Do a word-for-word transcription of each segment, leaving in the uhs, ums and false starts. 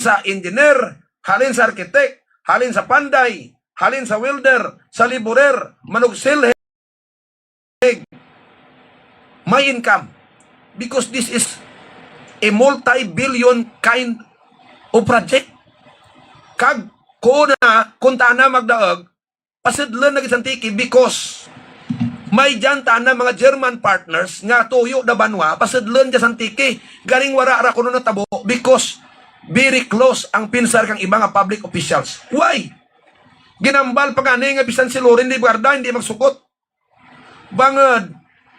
sa engineer, halin sa architect, halin sa panday, halin sa welder, sa laborer, manugsilhig, may income. Because this is a multi-billion kind of project. Kag kung na, kung tana magdaag, pasudlon na gid sa Antique because may dyan tana mga German partners nga tuyo da banwa, pasudlon dyan sa Antique. Galing wara ra kuno natabo because very close ang pinsar kang iba nga public officials. Why? Ginambal pa gani nga bisan si Loren Legarda hindi magsugot. Bangod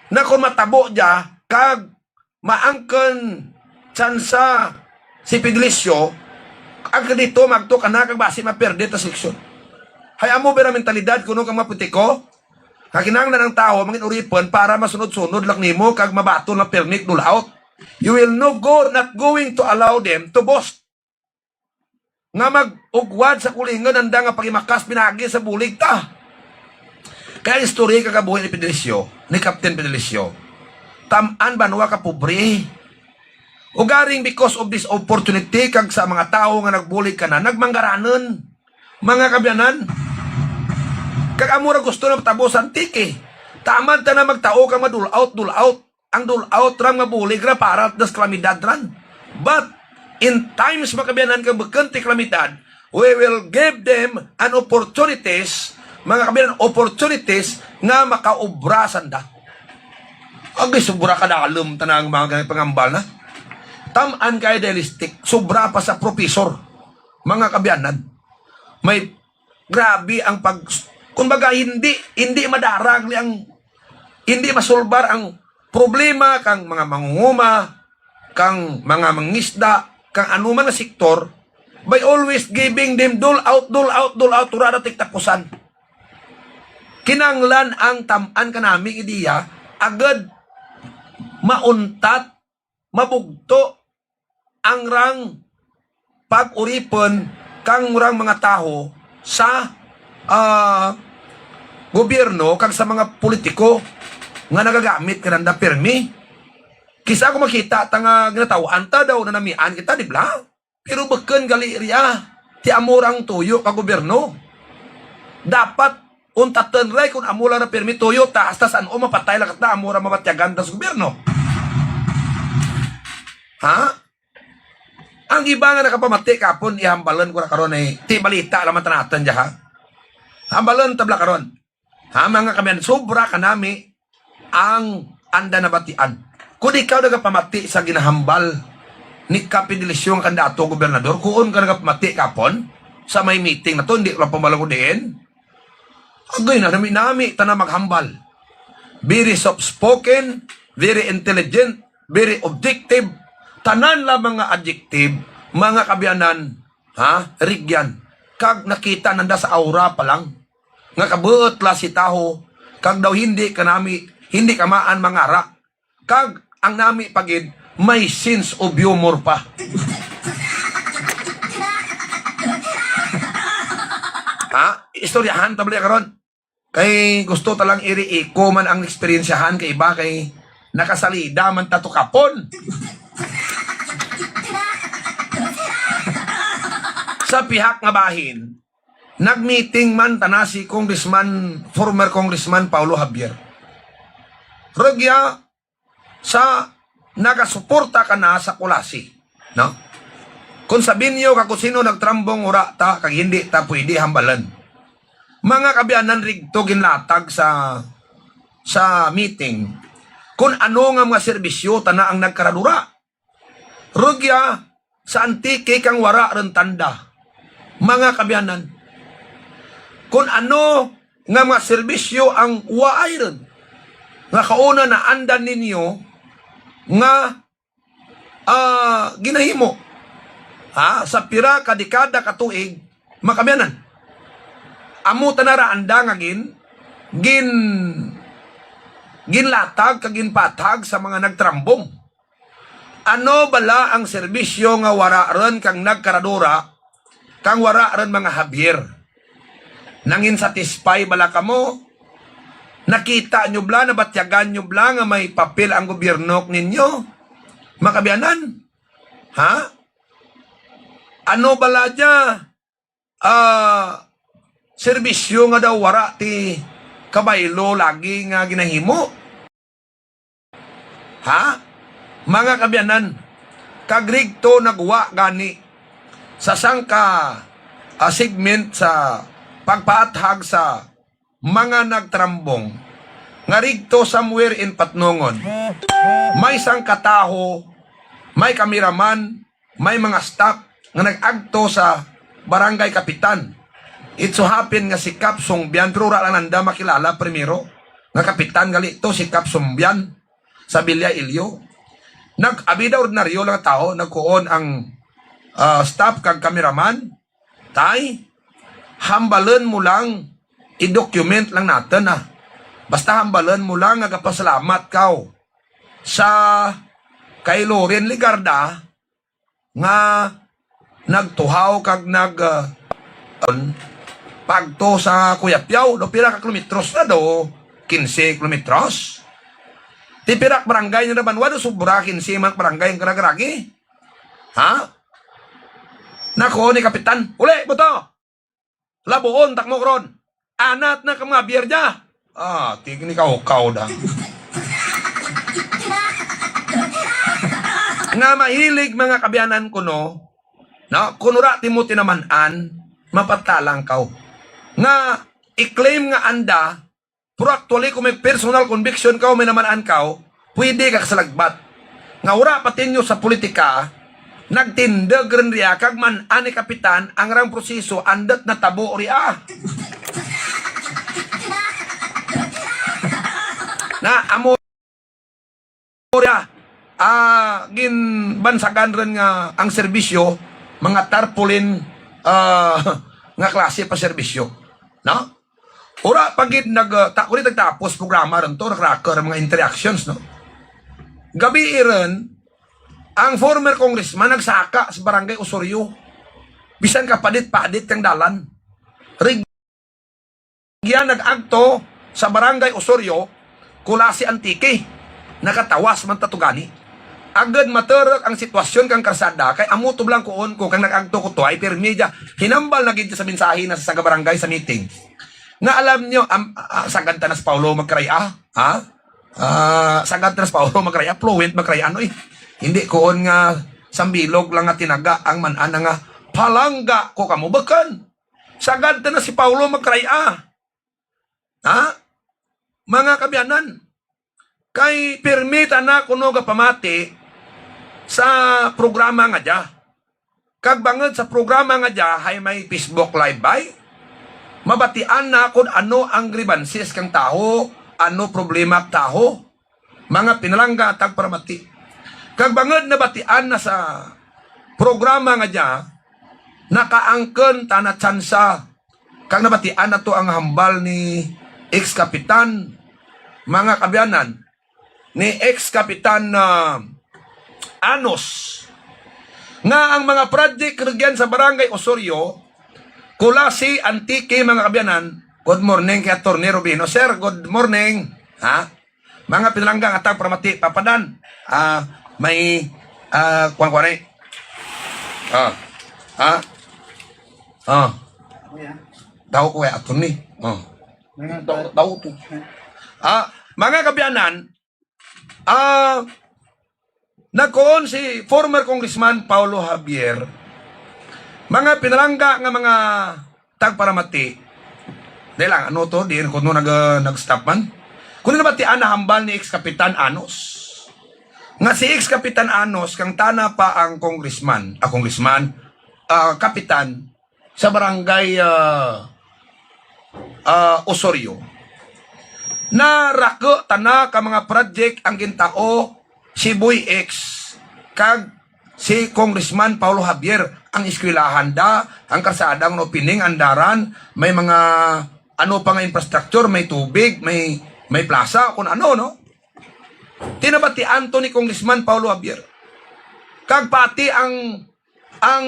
na kung matabo dya, kag maangkon tsansa si Fedelicio, ang dito magto ka na kag basi maperde ta sa eleksyon. Hay amo bira mentalidad kuno kang mga politiko? Nga kinahanglan ang tawo mangin uripon para masunod-sunod lang nimo kag mabaton lang permit dul out. You will no go, not going to allow them to boast. Nga mag-ugwad sa kulingon anda nga pagimakas pinagi sa bulig ta. Kaya istorya kagabuhi ni Fedelicio, ni Captain Fedelicio, tam-an banwa ka pobre. Ugaring because of this opportunity kag sa mga tawo nga nagbulig ka na, nagmanggaranon, mga kabyanan. Kag amo ra gusto na matabo sa Antique. Tamad ta na magtao kang madul out, dul out. Ang dul out ram nga bulig ra para das kalamidad ran. But in times, mga kabyanan, kag bukon ti kalamidad, we will give them an opportunities, mga kabyanan, opportunities nga makaobra sanda. Agi, sobra kadalom tanang mga ganang pangambal na. Tam-an ka idealistic, sobra pa sa professor, mga kabyanan. May grabe ang pag, kumbaga, hindi, hindi madarag ang, hindi masolbar ang problema kang mga mangunguma, kang mga mangisda, kang anuman nga sektor, by always giving them dole out, dole out, dole out, wala na tigtapusan. Kinanglan ang tam-an kanami ideya, agad mauntat, mabugto ang rang pag-uripon kang rang mga tawo sa, ah, gobyerno kag sa mga politiko nga nagagamit kananda pirmi. Kisa ako makita ta nga ginataw-an ta daw nanamian kita, di ba? Pero bukon gali riya, ti amo rang tuyo ka gobyerno. Dapat untaton ray kung amo lang na pirmi tuyo ta, hasta san-o mapatay lang ta, amo ra mabatyagan ta sa gobyerno. Ha? Ang iba nga nakapamati kapon, ihambalan ko na karon ay ti balita lang man ta naton dya, ha? Hambalan tabla karon. Ha, mga kabayan, sobra kanami ang anda nabatian. Kung ikaw nagapamati sa ginahambal ni Capidelisyo nga kandidato gobernador, kuon ka nagapamati kapon sa may meeting na to, hindi ko lang pamalago diin. Agoy na, nami-nami ta na maghambal. Very soft-spoken, very intelligent, very objective. Tanan lang mga adjective, mga kabiyanan, ha, Rigyan. Kag nakita nanda sa aura pa lang nga kabuot la si taho, kag daw hindi ka nami, hindi ka maan mangara. Kag ang nami pa gid, may sense of humor pa. Ha? Istoryahan ta bali karon. Kay gusto ta lang iri iko man ang eksperyensyahan kay iba kay nakasalida man ta to kapon. Sa pihak nga bahin, nag-meeting man tana si Congressman, former Congressman Paulo Javier. Rugya sa nagasuporta ka na sa Culasi, no? Kung sabi niyo ka kung sino nagtrambong, ura ta, kag hindi ta pwede hambalan. Mga kabiyanan, rigto ginlatag sa, sa meeting kung ano nga mga serbisyo tana ang nagkaradura. Rugya sa Antique kang wara ron tanda. Mga kabiyanan, kung ano nga mga serbisyo ang waay ron, nga kauna na andan ninyo nga, ah, ginahimo, ha, sa pira ka dekada ka tuig, mga kabiyanan. Amo ta na ra anda nga gin, gin, ginlatag kag ginpatag sa mga nagtrambong. Ano bala ang serbisyo nga wara ron kang nagkaradura, kang wara ron mga Javier? Nangin-satisfy bala kamo? Nakita nyo bala, nabatyagan nyo bala nga may papel ang gobyerno ninyo? Mga kabiyanan? Ha? Ano bala dya? Ah, serbisyo nga daw wara ti kabaylo lagi nga ginahimo? Ha? Mga kabyanan, kag rigto nagwa gani sa sangka, ah, segment sa pagpaathag sa mga nagtrambong nga rigto somewhere in Patnongon. May sangka taho, may kameraman, may mga staff nga nag-agto sa barangay kapitan. It so happen nga si Kap Sungbian, pero wala lang nanda makilala primero nga kapitan gali to, si Kap Sungbian sa Villa Ilio. Nag-abi daw ordinaryo lang tao, nagkuon ang, ah, staff kag kameraman, "Tay, hambalon mo lang, i-document lang naton, ah. Basta hambalon mo lang nga gapasalamat kaw sa kay Loren Legarda nga nagtuhaw kag nag, ah, pagto sa Kuyapiaw." Do pira ka kilometros na do? Quince kilometros? Ti pira ka barangay na naman? Wala sobra quince man barangay ang karagaragi? Ha? Nako ni Kapitan, uli, buto! Labuon, takmo karon. Anat na ka mga biyerda. Ah, tig ni kahukaw da. Nga mahilig mga kabyanan ko, no? Na, kunura ti mo tinaman-an, mapatalang kaw. Nga, i-claim nga anda, pero actually, kung may personal conviction kaw, may naman-an kaw, pwede ka salagbat. Nga wala pa tinyo sa politika, nagtindog rin riya, kag man-an ni Kapitan, ang rang proseso, andot natabo riya. Na, amo riya, ah, ginbansagan rin nga ang serbisyo, mga tarpaulin, ah, nga klase pa serbisyo. No? Ura pa gid nag, ah, ta-, uri nagtapos programa ron to, nag-rocker ang mga interactions, no? Gabi iron, ang former congressman nagsaka sa barangay Osorio. Bisan ka padit-padit kang dalan. Rig-, yan nag-agto sa barangay Osorio, Culasi, Antique. Nakatawas man ta to gani. Agud maturok ang sitwasyon kang karsada, kay amo to lang kuon ko kang nag-agto ko to ay pirmi dya. Hinambal na gid sa mensahe na sa sangka barangay sa meeting. Nga alam nyo, am-, ah, sagad ta na si Paulo magkaray-a, ha? Ah, sagad ta na si Paulo magkaray-a, fluent magkaray-a, no, eh. Hindi kuon nga sambilog lang nga tinaga ang man-ana nga palangga ko kamo. Bukon, sagad ta na si Paulo magkaray-a. Ha? Mga kabyanan, kay pirmi ta na kuno gapamati sa programa nga dya. Kag bangod sa programa nga dya, hay may Facebook Live bay? Mabatian na kung ano ang grievances kang tawo, ano problema kang tawo. Mga pinalangga, tagparamati. Kag bangod nabatian na sa programa nga dya, nakaangkon ta na tsansa. Kag nabatian nato ang hambal ni ex-kapitan, mga kabyanan, ni ex-kapitan, ah, Anos, nga ang mga project rugyan sa Barangay Osorio, Culasi, Antique, mga kabyanan. Good morning kay Attorney Rubino. Sir, good morning. Ha? Mga pinalangga nga tagparamati, Papa Dan. Ah, may, ah, kuwan, kuwan, eh. Ah. Ah. Ah. Daw ko, eh, Attorney. Ah. Daw, daw to. Ah, mga kabyanan, ah, nagkuon si former Congressman Paulo Javier, mga pinalangga nga mga tagparamati. Dahil lang, ano to, di ko no nag, nag-stop man. Kung nabatian na hambal ni ex-kapitan Anos, nga si ex-kapitan Anos, kang tana pa ang congressman, ah, congressman, ah, kapitan, sa barangay, ah, ah, Osorio. Narako tana ka mga project ang gintao si Boy X kag si Congressman Paulo Javier, ang eskwelahan da, ang karsada nga opening, andaran, may mga ano pa nga infrastructure, may tubig, may, may plaza, kung ano, no? Tinabatian to ni Congressman Paulo Javier. Kag pati ang, ang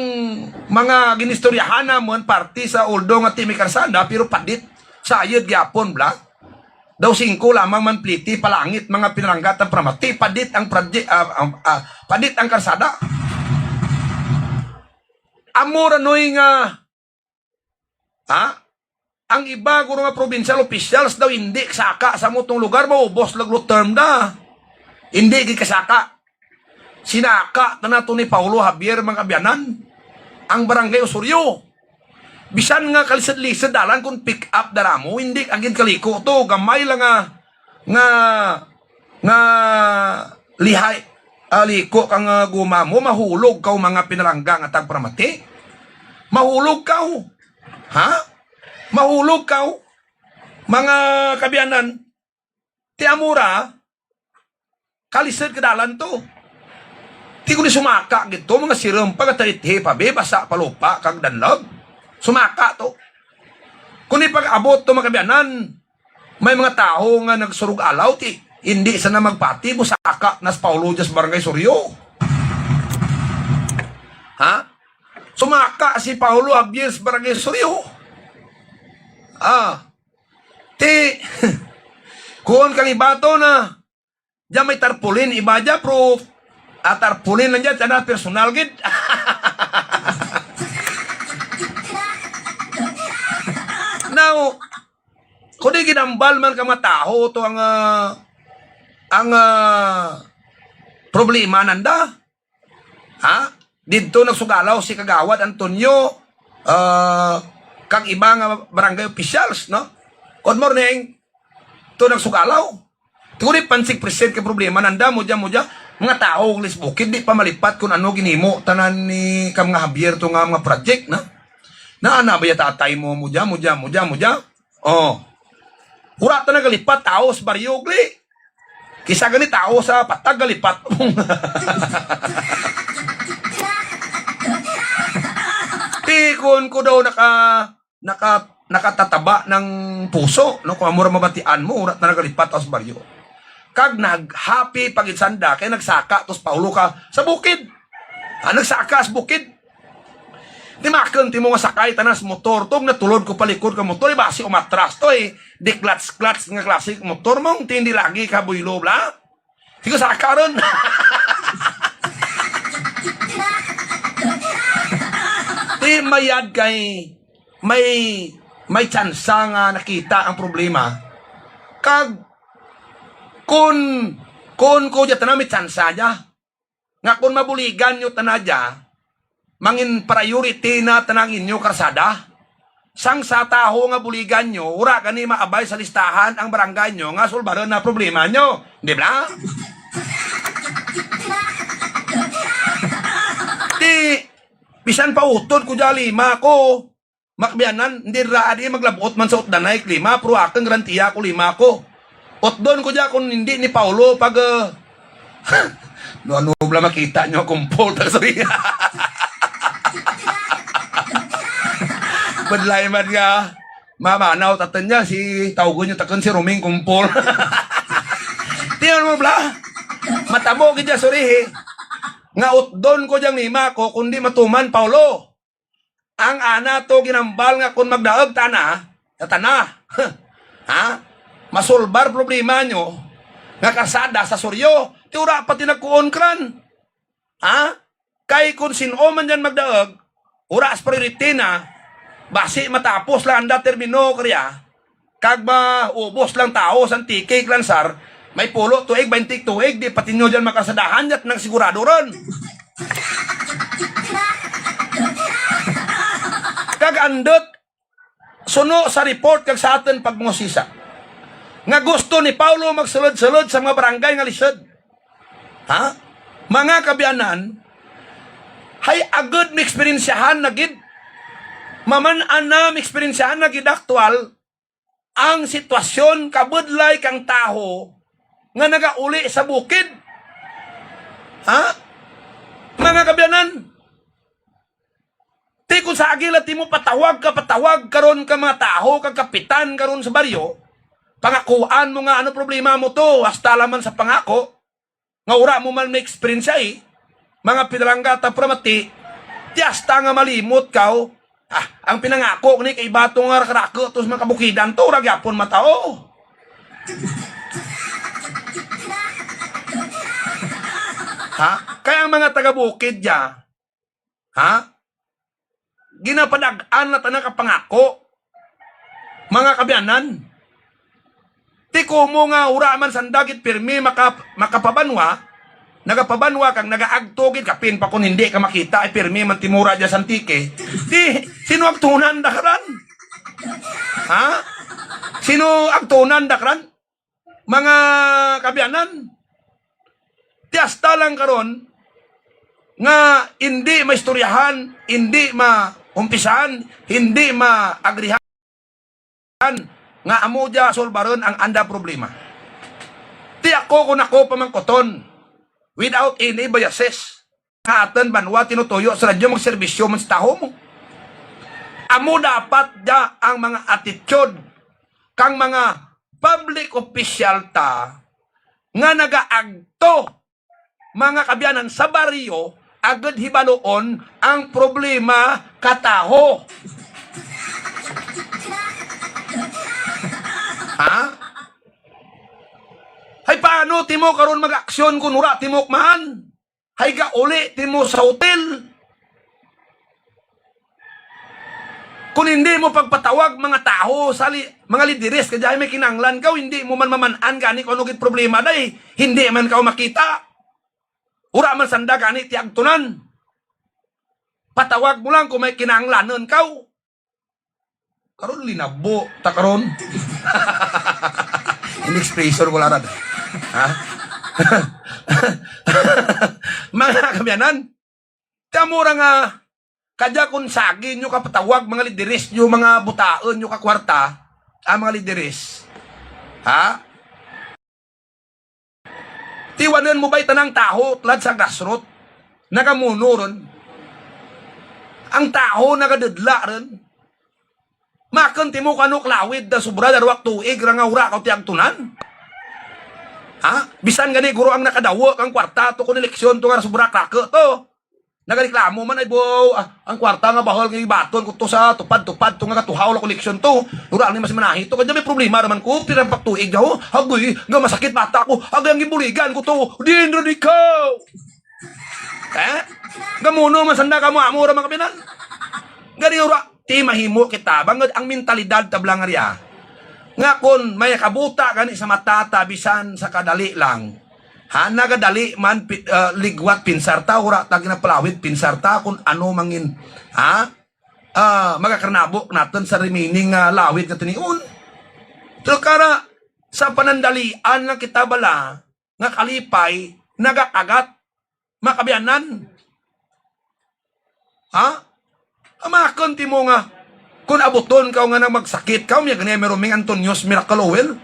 mga ginistoryahan namon, parte sa, although nga ti may karsada, pero padit sa ayod gyapon, bla. Daw singko lamang man pliti palangit, mga pinalangga, tagparamati, padit ang project, ah, ang, ah, padit ang karsada. Amo ra noy nga, ha? Ang iba guro nga provincial officials daw hindi saka sa amo tong lugar, maubos lang lo term na. Hindi gid kasaka. Sinaka ta na to ni Paulo Javier, mga kaabyanan, ang Barangay Osorio. Bisan nga kalisod-lisod dalan, kung pick up dara mo, hindi ang gid kaliko to. Gamay lang nga, nga, nga lihay, ah, liko kang, ah, guma mo, mahulog kaw, mga pinalangga nga tagparamati. Mahulog kaw. Ha? Mahulog kaw, mga kaabyanan. Ti amo ra, kalisod ka dalan to. Ti kung sumaka gid to, mga sirom pa, nga tarithi pa, be, basa pa lupa kag danlog. Sumaka to. Kung pag-abot to, mga kaabyanan, may mga tawo nga nagsurog-alaw, ti hindi sana magpati, busaka na si Paulo dyan sa Barangay Osorio. Ha? Sumaka si Paulo Javier sa Barangay Osorio. Ah. Ti, kuon kang ibato na. Diyan may tarpaulin, iba dyan, pero, ah, tarpaulin lang dyan, sana personal gid. Now, kung di ginambal man ka mga tawo to ang, ah, ang, ah, problema nanda. Ha? Didto nagsugalaw si Kagawad Antonio, ah, kag iba nga barangay officials, no? Good morning. To nagsugalaw. Tungod ni Pansig Present kay problema nanda mo dyan, mo dyan. Mga tawo, Lisbukid, di pa malipat kung ano ginimo tanan ni kam nga Javier to nga mga project, no? Na ana ba ya tatay mo, mo dyan, mo dyan, mo dyan, mo dyan? Oh. Wala ta nagalipat, tawo sa baryo, ugli. Kisa gani tawo sa patag, galipat. Tikon ko daw naka, naka, nakatataba ng puso, no? Kung amo ra mabatian mo, wala ta nagalipat, tawo sa baryo. Kag naghappy pa gid sanda, kay nagsaka to si Paulo ka sa bukid. Ah, nagsaka sa bukid. Timakon ti mo nga sakay tanan sa motor, tog natulod ko palikod ka motor, eh, basi umatras to, eh. Di clutch-clutch nga klase motor mo, ti hindi lagi ka buylo, bla? Di ko saka ron. Ti mayad kay may, may tsansa nga nakita ang problema. Kag kun, kun ko dya tanan may tsansa dya, nga kun mabuligan nyo tana dya, mangin priority na tanang inyo karsada. Sang sa tawo nga buligan nyo, wala gani maabay sa listahan ang barangay nyo nga sulbaron na problema nyo. Di ba? Di, bisan pa utod ko dya lima ko, makbianan, hindi ra adi maglabot man sa utdanay klima, pero akong garantiya ko lima ko. Utdon ko dya kung hindi ni Paulo pag, uh, no, ano bala makita nyo, kumpol, ta, sorry. Budlay man nga, mamanaw, tatan niya, si, tawgon nyo, takon si Roming kumpol. Tingnan mo, bla? Matabo, gid dya, sorry, eh. Nga utdon ko dyang lima ko, kundi matuman, Paulo. Ang ana to ginambal nga kon magdaog tana, tana. Ha? Masulbar problema nyo nga karsada sa Suryo. Ti ura pa tinagkuon kran. Ha? Kay kon sin-o man dyan magdaog, ura sa priority na, basi matapos lang anda termino kariya, kag maubos lang tawo sang tikig lansar, may pulo tuig, baynte tuig, di pati nyo dyan makarsadahan, yat nagsigurado ron. Kag andot, suno sa report kag sa aton pagmosisa, nga gusto ni Paulo magsulod-sulod sa mga barangay nga lisod. Ha? Mga kabianan, hay agud mi eksperyensyahan na gid. Maman-an na mi eksperyensyahan na gid aktual ang sitwasyon kabudlay kang tawo nga nagauli sa bukid. Ha? Mga kabianan, ti kung sa agila ti mo patawag ka, patawag karon ka mga tawo, kag kapitan karon sa baryo, pangakuan mo nga ano problema mo to, hasta laman sa pangako, nga ura mo man may eksperyensya, eh. Mga pinalangga ta pramati, ti hasta nga malimot kaw, ah, ang pinangako ni kay bato nga rakrako to sa mga kabukidan to, ura gyapon matao. Ha? Kaya ang mga taga-bukid dya, ha? ginapadag-an na tanan ka pangako, mga kaabyanan. Ti kumo nga wala man sanda gid pirmi maka-, makapabanwa, nagapabanwa kag nagaagto gid, kapin pa kon hindi ka makita, ay pirmi man ti mo ra dyan sa Antique. Ti, sino agtunan da karon? Ha? Sino agtunan da karon? Mga kaabyanan, ti hasta lang karon nga hindi maistoryahan, hindi maumpisahan, hindi maagrihan nga amo dya sulbaron ang anda problema. Ti ako, kung ako pamangkuton, without any biases, nga aton banwa tinutuyo sa radyo, magserbisyo man sa tawo mo. Amo dapat dya ang mga attitude kang mga public official ta nga nagaagto, mga kaabyanan, sa baryo, agud hibaluon ang problema ka tawo. Ha? Ay, paano timo karon mag-aksyon kung wala timo man? Hay gauli timo sa hotel. Kung hindi mo pagpatawag mga tawo sa li-, mga lideres, kay dihay may kinahanglan kaw, hindi mo man maman-an gani kung ano gid problema, day. Hindi man kaw makita. Ura man sanda gani ti agtunan. Patawag mo lang kung may kinahanglanon kaw. Karon linabo ta karon. In-expression ko lang. Ha? Mga kaabyanan, kamo ra nga, kadya kung sagi nyo kapatawag, mga lideres nyo, mga butaon nyo ka kwarta, ang mga lideres. Ha? Tiwanan mo ba'y tanang taho tulad sa grassroot? Nagamuno ron. Ang taho nagadudla ron. Makon timo kano klawid na sobra darwak tuig ra nga wala kaw tiagtunan. Ha? Bisan gani guro ang nakadawo kang kwarta to kung eleksyon to nga sobra krake to. Nagareklamo man ay, "Bo, ah, ang kwarta nga bahol nga ibaton ko to sa tupad-tupad to nga katuhaw la koleksyon to. Wala ni mas manahi to. Kanya may problema naman ko, pira pa tuig na ho. Agoy, nga masakit bata ko. Agay ang gibuligan ko to. Din rin ikaw." Eh? Gamuno man sanda kamo amo ra mga kabinan. Gani ura, ti mahimo kita. Bangod ang mentalidad tablang nga riya. Nga kun may kabuta gani sa mata ta bisan sa kadali lang. Ha, nagadali man pi-, ah, ligwat pinsar ta, ura ta ginapalawid pinsar ta kung ano mangin, ha? Ah, magakarnabo naton sa remaining nga lawid nga tinion. Pero kara, sa panandalian lang kita bala nga kalipay, nagakagat, makabianan. Ha? Amakon ti mo nga, kung abuton ka nga nang magsakit ka, umiya gani may ruming Antonio's Miracle Oil.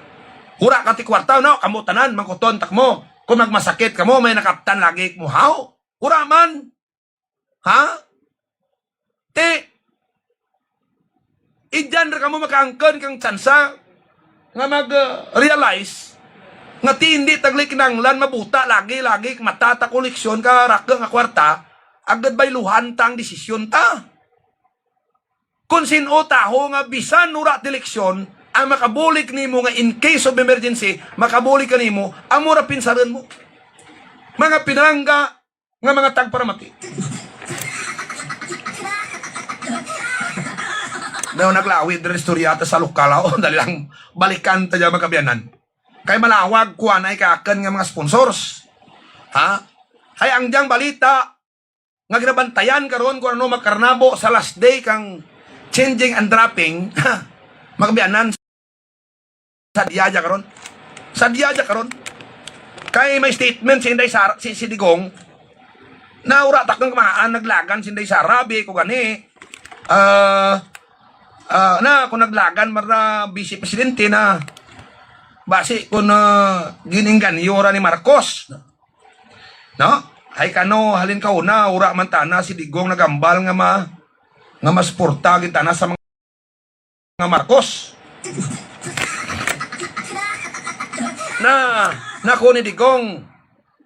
Hura ka ti kwarta, no? Kamo tanan, mangkuton tak mo. Kung magmasakit ka mo, may nakaptan lagi mo, haw? Hura man. Ha? Ti, idyan ra kamo makaangkon kang tsansa nga mag, uh, realize nga ti hindi tagli kinanglan mabuta lagi, lagi mata ta koleksyon ka raka nga kwarta, agad bayluhan ta ang desisyon ta. Kung sin-o taho nga bisan wala ti eleksyon, ang makabulig nimo nga in case of emergency, makabulig ka nimo, amo ra pinsaron mo. Mga pinalangga, nga mga tagparamati. Daw naglawid rin istorya ta sa lokal, o, dali lang, balikan ta dyan, magkabiyanan. Kay malawag, kuha na ikakan nga mga sponsors. Ha? Hay ang diyang balita, nga ginabantayan karon kung ano makarnabo sa last day kang changing and dropping, magkabiyanan. Sadya dya karon. Sadya dya karon. Kay may statement si Inday Sara, si, si Digong, na ura takang kamaan naglagan si Inday Sara, bi ko gani. Ah, ah, na, kung naglagan, mara, Vice Presidente na, basi kung, ah, giningganyo ra ni Marcos. No? Ay kano, halin ka una, ura man tana si Digong nagambal nga ma-, nga masuporta gid tana sa mga nga Marcos. Na, nako ni Digong,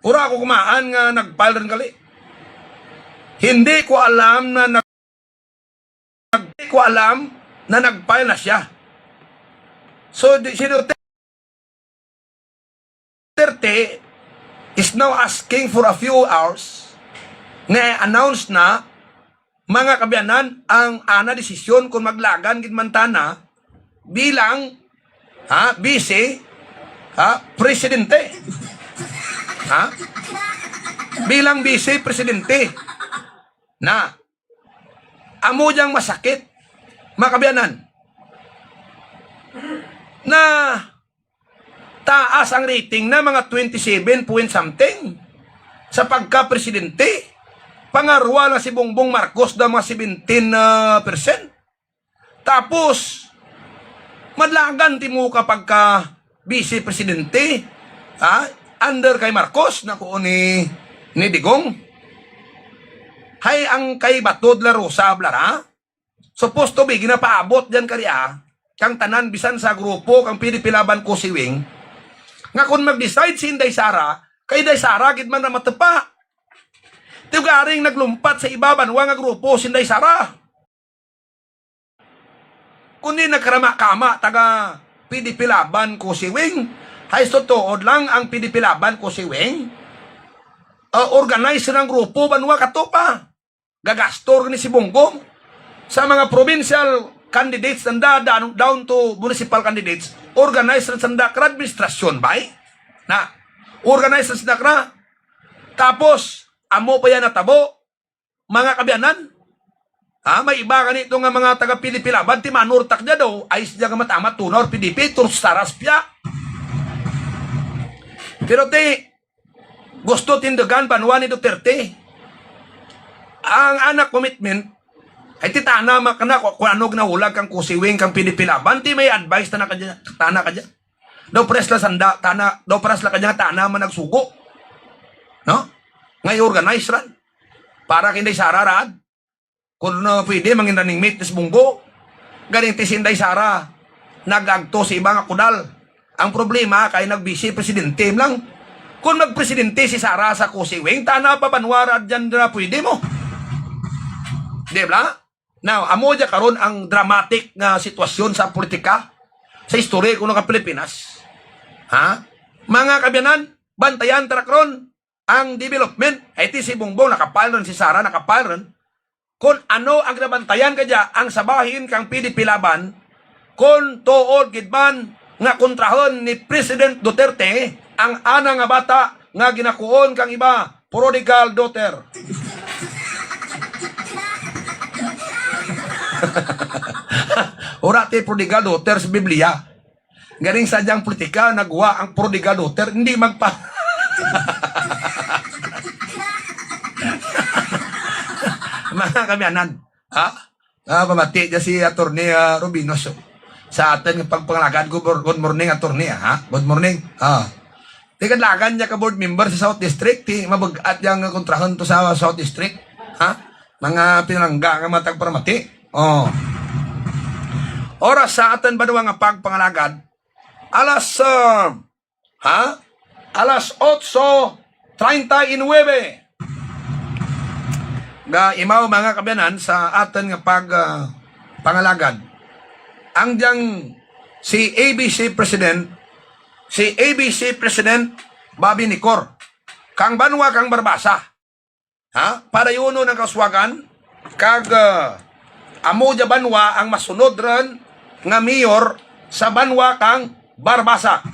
ura ko kumaan nga nag-file rin gali. Hindi ko alam na nag-, hindi ko alam na nag-file na siya. So, di, si Duterte is now asking for a few hours nga announce na mga kaabyanan, ang ana desisyon kung maglagan gid man tana bilang, ha, vice, ha, presidente. Ha? Bilang vice presidente. Na, amo diyang masakit, mga kaabyanan, na taas ang rating na mga twenty-seven point something sa pagka-presidente. Pangarwa lang si Bongbong Marcos daw mga seventeen, ah, percent. Tapos, madlagan ti mo ka pagka vice presidente, ha? Under kay Marcos, na ko ni, ni Digong. Hay ang kay Bato de la Rosa, blara. Supposed to be, ginapaabot dyan kari, ah, kang tanan bisan sa grupo kang P D P Laban Kusiwing, nga kung mag-decide si Inday Sara, kay Inday Sara gid man na matupa. Tigaring naglumpat sa iba banwa nga grupo si Inday Sara. Kundi nagkarama-kama taga P D P Laban Kusiwing, hay sa tuod lang ang P D P Laban Kusiwing, uh, organize ng grupo banwa katupa. Gagastor ni si Bongbong sa mga provincial candidates nanda, down, down to municipal candidates, organize na sanda kra administrasyon, bay? Na, organize na sanda kra. Tapos, amo pa yan natabo, mga kaabyanan. Ha, may iba ganito nga mga taga P D P Laban, ti manurtak dya daw, ay siya nga matamat tunaw, P D P, tursaras piya. Pero ti, gusto tindugan banwa ni Duterte. Ang anak commitment, ay ti tana makana ko, kung ano ginahulag kang Kusiwing kang P D P Laban, ti may advice tana kadya, tana kadya. Daw press la sanda, tana, daw press la kadya, tana man nagsugo. No? Ngay organize ran. Para kinday Sara raad. Kung, uh, pwede, mangin running mate ni si Bongo. Ganing ti si Inday Sara, nag-agto sa iba nga kudal. Ang problema kay nag-vice presidente lang. Kung magpresidente si Sara sa Kusiwing, tana pa banwara dyan na pwede mo. Di ba? Now, amo dya karon ang dramatic nga sitwasyon sa politika, sa istorya kuno ka Pilipinas. Ha? Mga kaabyanan, bantayan ta ra karon ang development. Ay ti si Bongbong nakapal ron, si Sara nakapal ron. Kon ano ang ginabantayan kadya ang sa bahin kang P D P Laban, kon tuod gid man nga kontrahon ni President Duterte ang ana nga bata nga ginakuon kang iba, prodigal daughter. Ura ti prodigal daughter sa Biblia. Ganing sa dyang politika, nagwa ang prodigal daughter, hindi magpa-, mga kaabyanan, ha? Ah, pamati dya si Attorney, ah, Rubino. So, sa aton nga pagpangalagad, good mor-, good morning, Attorney, ha? Good morning. Ah. Di kadlagan niya ka board member sa South District, ti mabug-at yang kontrahon to sa South District, ha? Mga pinalangga nga matag paramati. Oh. Oras sa aton banwa nga pagpangalagad, alas, ah, ha? Alas otso treinta y nueve. Gaimaw, mga kaabyanan, sa aton nga pag, ah, pangalagad. Ang diyang si A B C President, si A B C President Bobby Nicor, kang banwa kang Barbaza. Ha? Padayunon ang kauswagan, kag, ah, amo dya banwa ang masunod ron nga mayor sa banwa kang Barbaza.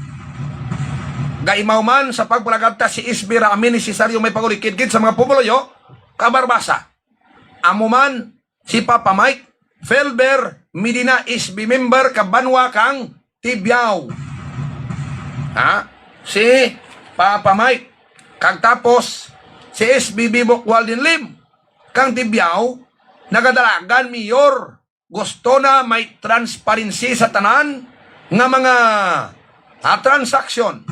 Gaimaw man sa pagpalagad ta si S B Rami ni Cesario may pangulikid gid sa mga pumuluyo ka Barbaza. Amo man si Papa Mike Felber Medina, S B member ka banwa kang Tibiao. Ha? Si Papa Mike. Kag tapos, si S B Bibok Walden Lim kang Tibiao, nagadalagan mayor. Gusto na may transparency sa tanan nga mga, ah, transaksyon.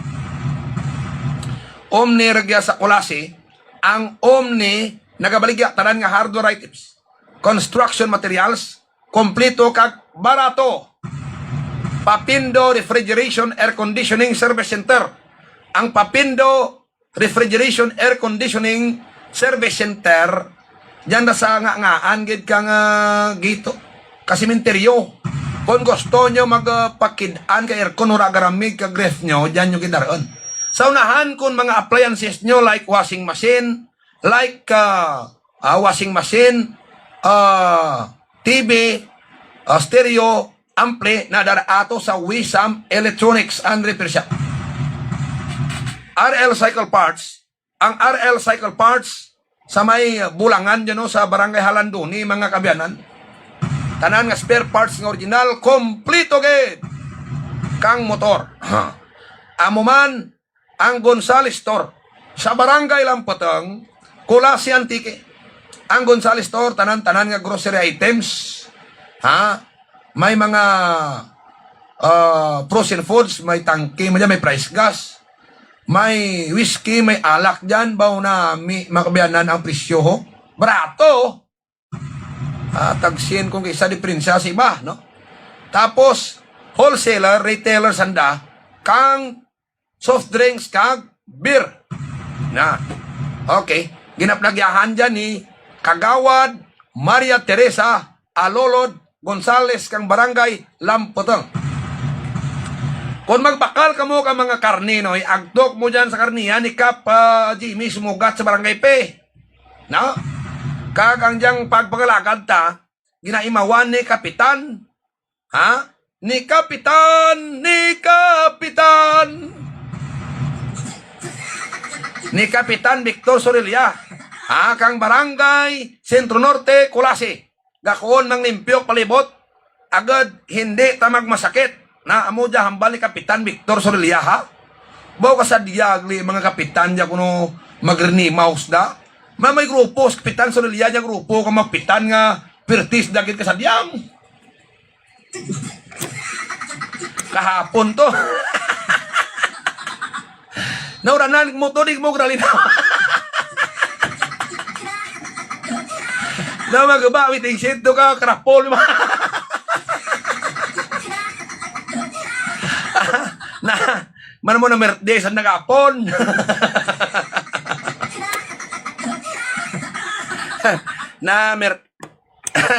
Omni Regia sa Culasi, ang Omni nagabaligya tanan nga hardware items, construction materials, kompleto kag barato. Papindo Refrigeration Air Conditioning Service Center. Ang Papindo Refrigeration Air Conditioning Service Center, dyan na sa nga-, ngaan gid kang, ah, gito, ka sementeryo. Kung gusto nyo magpakid-an ka aircon, wala garamig ka grief nyo, dyan nyo gidaron. Sa unahan, kung mga appliances nyo like washing machine, like, ah, ah, washing machine, ah, T V, ah, stereo, ampli, na dara ato sa Wisam Electronics and Repair Shop. R L Cycle Parts, ang R L Cycle Parts sa may Bulangan dyan, no, sa Barangay Halandoni, mga kaabyanan. Tanan nga spare parts nga original, kompleto gid kang motor. Ha. Amo man ang Gonzales Store sa Barangay Lamputong, Culasi, Antique. Ang Gonzales Store, tanan-tanan nga grocery items. Ha? May mga, ah, frozen foods, may tangke, may, may price gas, may whiskey, may alak dyan. Baw na mi, mga kaabyanan, ang presyo, ho. Barato. Ah, tag sien kung kisa diferensya sa iba, no? Tapos, wholesaler, retailer sanda, kang soft drinks kag beer. Na. Okay. Ginapanagyahan dyan ni Kagawad Maria Teresa Alolod Gonzales kang Barangay Lamputong. Kung magbakal kamo ka mga karne, no, iagtok mo dyan sa karnihan ni Kap, ah, Jimmy Sumugat sa Barangay P. No? Kag ang diyang pagpangalagad ta, ginaimawan ni Kapitan, ha? Ni Kapitan, ni Kapitan. Ni Kapitan Victor Sorilla, ha? Kang Barangay Centro Norte, Culasi. Gakuon manglimpyo palibot, agud hindi ta magmasakit. Na amo dya hambal ni Kapitan Victor Sorilla, ha? Baw ka sa diyagli, mga kapitan dya kuno magrinimaw sda. Ma-, may grupo, sa Kapitan Sorilla dya grupo, ka mapitan nga pirtis dagit ka sa diyang. Kahapon to. Nauranan mo to, di mo grali na. Na magba, waiting sheet to ka, krapol mo. Na, man mo na merdes ang nagapon. Na mer-,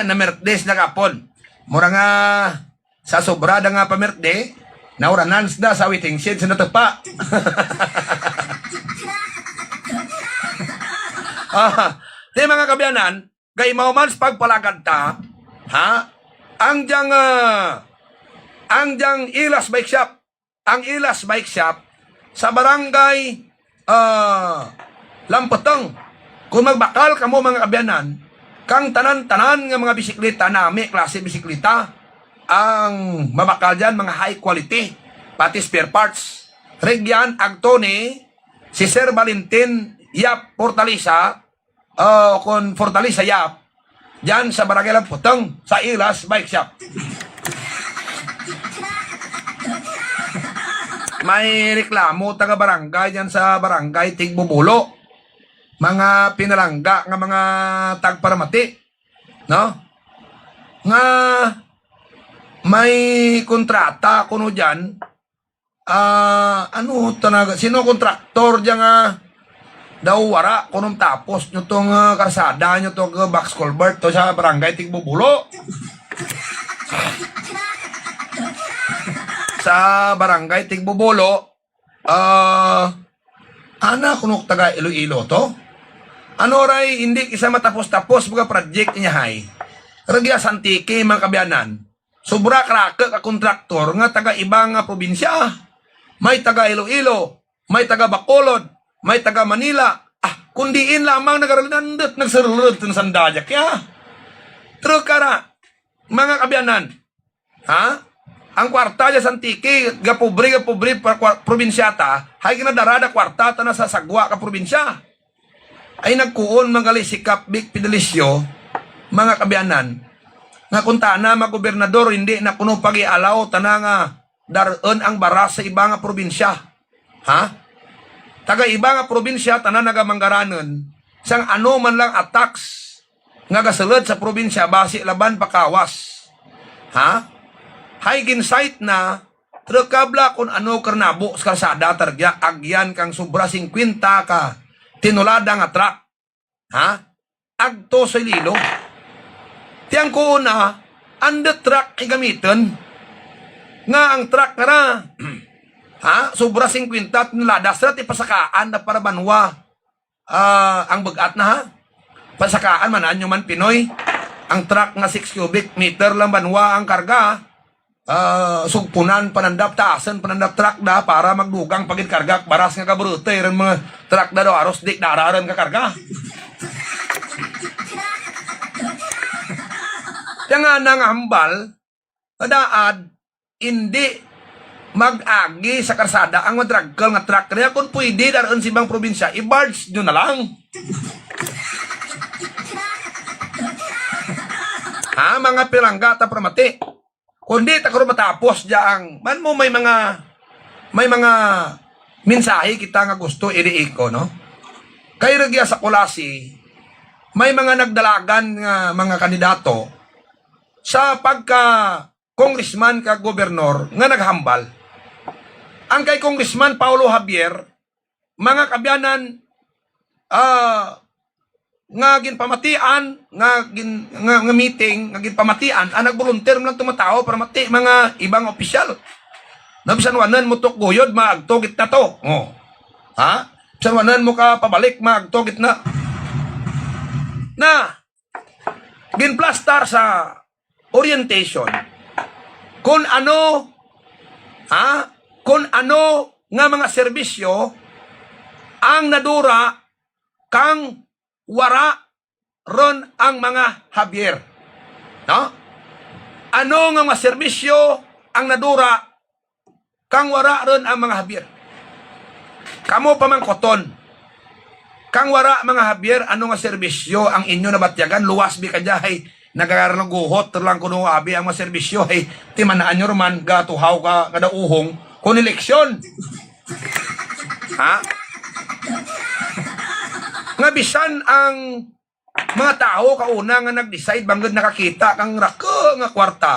na merdes na kapon. Mura nga sa sobra da nga pamerde, nauranan sila sa waiting shed sa natupa. Ah, di, mga kaabyanan, gaimaw man sa pagpalagad ta, ha? Ang diyang, ah, ang diyang Ilas Bike Shop, ang Ilas Bike Shop sa barangay, ah, Lamputong. Kung magbakal kamo, mga kaabyanan, kang tanan-tanan nga mga bisikleta, nami klase bisikleta, ang mabakal dyan, mga high quality, pati spare parts. Regyan, agto ni si Sir Valentin Yap Fortaleza, ah, kon Fortaleza Yap, dyan sa Barangay Lamputong, sa Ilas Bike Shop. May reklamo taga barangay dyan sa Barangay Tigbubulo. Mga pinalangga nga mga tagparamati, no? Nga may kontrata kuno dyan, ah, ano tanaga, sino kontraktor dyan nga daw wara kuno tapos nyo tong, ah, karsada nyo to, ah, box culvert to sa Barangay Tigbubulo. Sa Barangay Tigbubulo, ah, ana kuno taga Iloilo to? Ano ray, hindi kisa matapos-tapos mga project niya hay? Ragya sa Antique, mga kaabyanan. Sobra karake ka kontraktor nga taga iba nga probinsya. May taga Iloilo, may taga Bacolod, may taga Manila. Ah, kung diin lamang nagarinandot, nagsurulod tong sandaya kaya. Pero kara, mga kaabyanan, ha? Ang kwarta dyan sa Antique, gapobre, gapobre, pa-, kwa-, probinsya ta, hay ginadarada kwarta ta na sa sagwa ka probinsya. Ay nagkuon man gali si Kap Vic Fedelicio, mga kaabyanan, nga kung tana magobernador, hindi na kuno pag-ialaw tana nga dar-on ang baras sa iba nga probinsya. Ha? Taga iba nga probinsya, tanan nagamanggaranon sang ano man lang attacks nga gasulod sa probinsya basi laban pa kawas. Ha? Hay gin-cite na, trekabla kung ano karnabo sa karsada targya agyan kang sobra singkwenta ka tinulada nga truck. Ha? Agto sa Iloilo. Tiyang ko na, ang the truck ay gamiton. Nga ang truck nga ra, ha? Sobra singkwenta tonelada, sa ti pasakaan na para banwa. Ah, ang bugat na, ha? Pasakaan man, anyo man, Pinoy. Ang truck nga six cubic meter lang banwa ang karga, ah, sugpunan panandap, taasan panandap truck da para magdugang pa gid karga, baras nga kaburutoy ran mga truck da daw, aros di dararan ka karga. Kaya nga nang hambal, kadaad, hindi mag-agi sa karsada ang madragkal nga truck. Kaya kung pwede, daron sa ibang probinsya, i-barge nyo na lang. Ha, mga pilangga ta pramati. Kundi ta karon matapos dya ang, man mo may mga, may mga mensahe kita nga gusto iriiko, no? Kay rugya sa Culasi, may mga nagdalagan nga mga kandidato sa pagka congressman kag gobernor nga naghambal. Ang kay Congressman Paulo Javier, mga kabyanan, ah, nga ginpamatian, nga gin-, nga, nga meeting, nga ginpamatian, ang nagbolunteer man lang tumatawo para mati mga ibang opisyal. Na bisan wanan mo tukguyod, maagto gid na to. Oh. Ha? Bisan wanan mo ka pabalik, maagto gid na. Na, ginplastar sa orientation kung ano, ha? Kung ano nga mga serbisyo ang nadura kang wara ron ang mga Javier. No? Ano nga mga serbisyo ang nadura kang wara ron ang mga Javier? Kamo pamangkoton. Kang wara, mga Javier, ano nga serbisyo ang inyo nabatyagan? Luwas bi kadya, hay, nagaraguhot lang kuno abi ang mga serbisyo, hay, timanaan nyo man, gatuhaw ka, kadauhong, kung eleksyon. Ha? Nga bisan ang mga tawo kauna nga nag-decide bangod nakakita kang rako nga kwarta,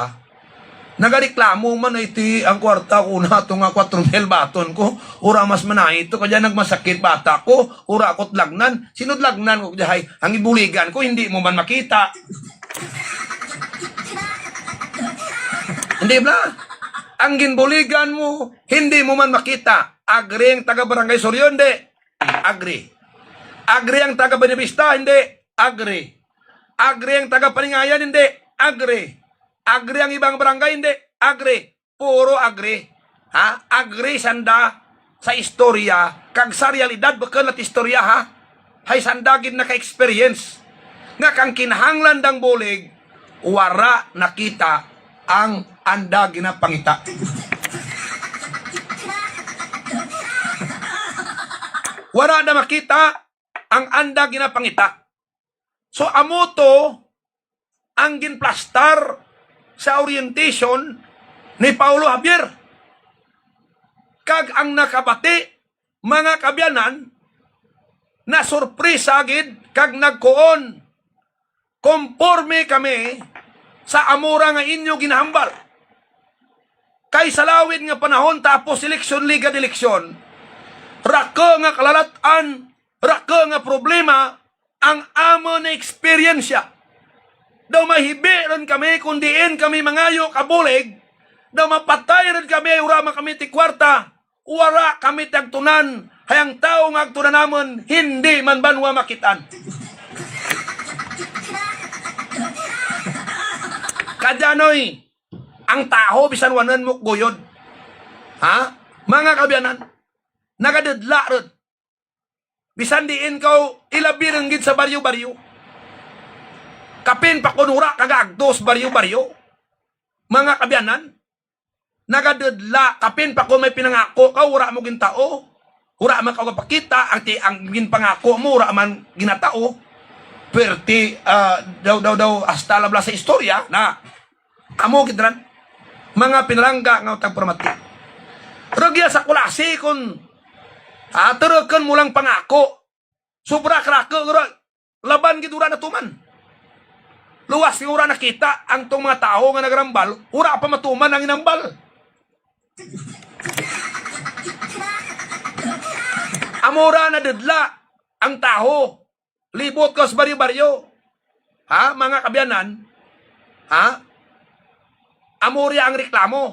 nagareklamo man, "Ay, ti, ang kwarta ko na to nga kwatro mil baton ko, ura mas manay to, kaya nagmasakit bata ko, ura ako't lagnan." Sinod lagnan ko, "Dihay, ang ibuligan ko, hindi mo man makita." Hindi ba? Ang ginbuligan mo, hindi mo man makita. Agree ang taga Barangay Suryo, hindi. Agree. Agree ang taga Buenavista, hindi. Agree. Agree ang taga Palingayan, hindi. Agree. Agree ang ibang barangay, hindi. Agree. Puro agree. Ha? Agree sanda sa istorya, kag sa realidad, bukod na istorya, ha? Hay sanda gid naka-experience. Nga kang kinahanglan dang bulig, wara nakita ang anda ginapangita. Wara na makita ang anda ginapangita. So, amo to ang ginplastar sa orientation ni Paulo Javier. Kag ang nakabati, mga kabyanan, nasurpresa gid kag nagkuon, "Komporme kami sa amura nga inyo ginahambal. Kay sa lawid nga panahon, tapos eleksyon, ligad eleksyon, rako nga kalalat-an, rako nga problema ang amo na eksperyensya. Daw mahibi ron kami kung diin kami mangayo kabulig, daw mapatay ron kami, wala man kami ti kwarta, wala kami ti agtunan, hay ang tawo nga agtunan namon, hindi man banwa makitaan." Kadyanoy, ang tawo bisan wanan mo guyod. Ha? Mga kabyanan, nagadudla ron. Bisan diin kaw ilabi rin gid sa baryo-baryo. Kapin pa kun wala ka gaagdos baryo-baryo. Mga kabyanan, nagadudla, kapin pa kun may pinangako ka, wala mo gintao. Wala man ka gapakita, ang ti-, ang ginpangako mo, wala man ginatao. Perti, ah, daw, daw, daw, hasta labla sa istorya, na. Amo gid ran, mga pinalangga nga tagparamati. Rugya sa Kulasi kun, ah, turukon mo lang pangako. Sobra krako, ura, laban gid ura natuman. Luwas nga ura nakita ang tong mga tawo nga nagrambal, ura pa matuman ang inambal. Amo ra nadudla ang tawo. Libot ka sa baryo-baryo. Ha, mga kabyanan? Ha? Amo ria ang reklamo.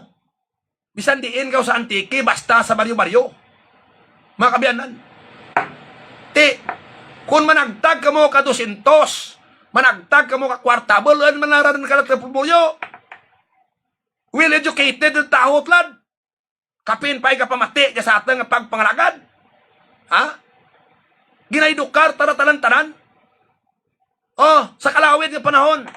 Bisan diin ka sa Antique, basta sa baryo-baryo. Mga kabyanan. Ti, kung managtag kamo ka dosyentos, Managtag kamo ka kwarta, bul-an man lang ka nagpumuyo. Well educated ang tawo, tulad. Kapin pa ay kapamati dya sa atong pagpangalagad. Ha? Ginaedukar ta ra tanan-tanan. Oh, sa kalawid nga panahon.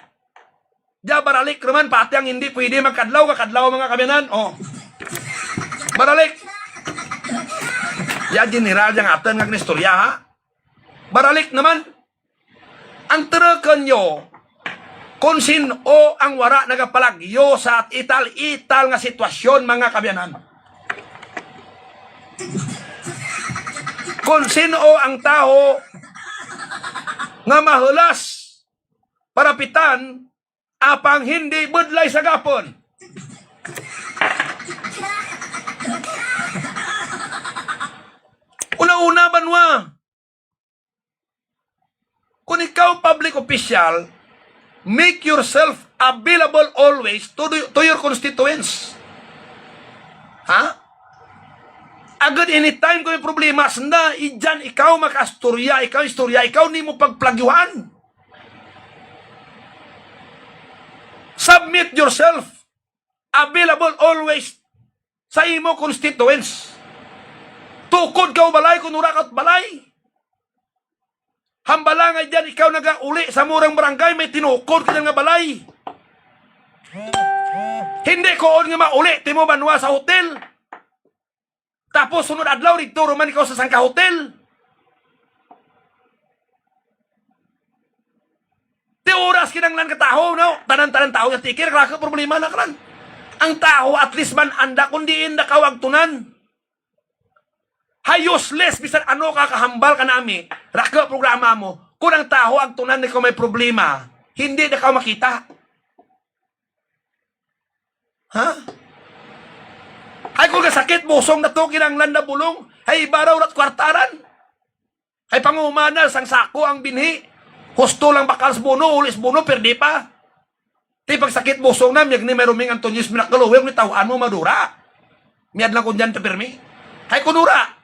Dya baralik naman, pati ang hindi pwede magkadlaw, kakadlaw, mga kabiyanan. Oh. Baralik. Ya, general, yang aton nga gnistorya, ha? Baralik naman. Ang turukan nyo, kung sin-o ang wara nagapalagyo sa ital-ital nga sitwasyon, mga kabiyanan. Kung sin-o ang tawo nga mahulas parapitan, apang hindi budlay sa gapon. Una-una, banwa, kung ikaw public official, make yourself available always to, the, to your constituents. Ha? Agad, anytime kung may problema, sanda, idyan ikaw makaastorya, ikaw istorya, ikaw nimo pagplagyuhan. Submit yourself. Available always sa imo constituents. Tukod ka balay kung wala ka balay. Hambala nga dyan ikaw nagauli sa murang barangay, may tinukod ka dyan nga balay. Hindi kuon nga mauli timo banwa sa hotel. Tapos sunod adlaw, dito ruman ikaw sa sangka hotel. Ti oras kinanglan ka tawo, no? Tanan-tanan tawo, ya tikir, klase problema na kanan. Ang tawo, at least man, anda, kung diin na kawagtunan. Hay useless, bisan ano ka kahambal ka nami, raka programa mo, kung ang tawo, agtunan ni ko may problema, hindi na ka makita. Ha? Ay, kung kasakit, busong na to, kinanglan na bulong. Ay, ibaraw rat kwartaran. Ay, pangumana, sang sako ang binhi. Husto lang bakal sa buno, ulis buno, perdi pa. Ti pagsakit, busong na, miyag ni may ruming Antonio Sminak Galuwag, ni tawhan mo, madura. Miyad lang kung dyan, ta pirmi. Ay, kunura.